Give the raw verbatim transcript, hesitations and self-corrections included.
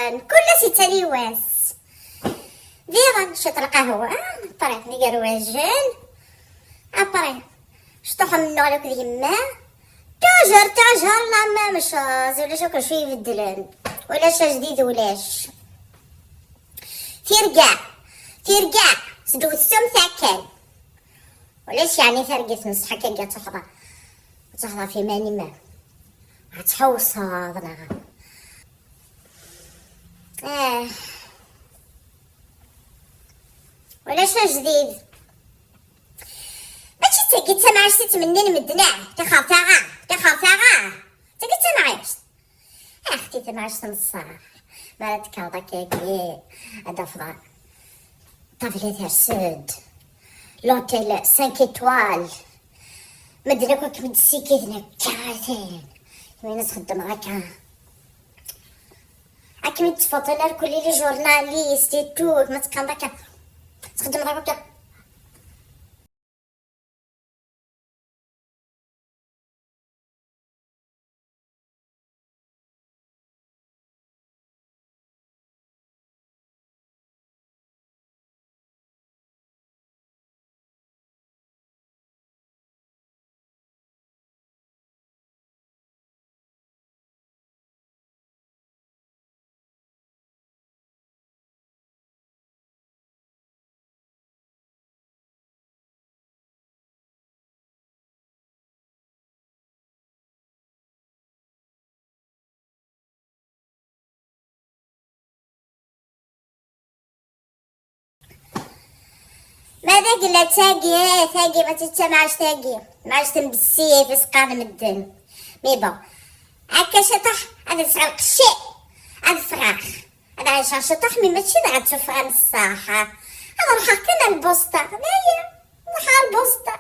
Kul ass yettali wass. Diɣen, ciṭ lqahwa, après, d igerwajen. Après, cṭuḥ amennuɣ akked yemma. Toujours, toujours la même chose. Ulac akk acu ibeddlen. Ulac ajdid, ulac. Tirga, tirga, sdewsum takken. Ulac yeɛni targit n ṣṣeḥ akka ad tuḥḍa. Ad tuḥḍa ɣef iman-im. Ad tḥewṣeḍ neɣ. Ah. Ulac ajdid. Mačči d tagi d tamɛact i ttmennin medden, ah, tixertaɣa, tixertaɣa. D tagi d tamɛact. Axti tamɛact n ṣṣeḥ. Mi ara tekkreḍ akkagi, ad tafeḍ ṭṭabla ters-d. L'hôtel cinq étoiles. Medden akk ad kem-id-ssikiden akka, atan. Win ad txeddmeḍ akka. Ad kem-id-ttfaḍen irkelli les journalistes et tout, ma teqqareḍ akka. Txeddmeḍ akk akka. Ma d agla tagi, tagi ma d tamɛact tagi, tamɛact n bessif i s-qqaren medden. Mais bon, akka ciṭuḥ ad sɛuɣ lqecc, ad ffɣeɣ, ad ɛiceɣ ciṭuḥ, mais mačči dɣa ad tteffɣeɣ n ṣṣeḥ. Ad ruḥeɣ kan ar lbusṭa, d aya, ruḥeɣ ar lbusṭa.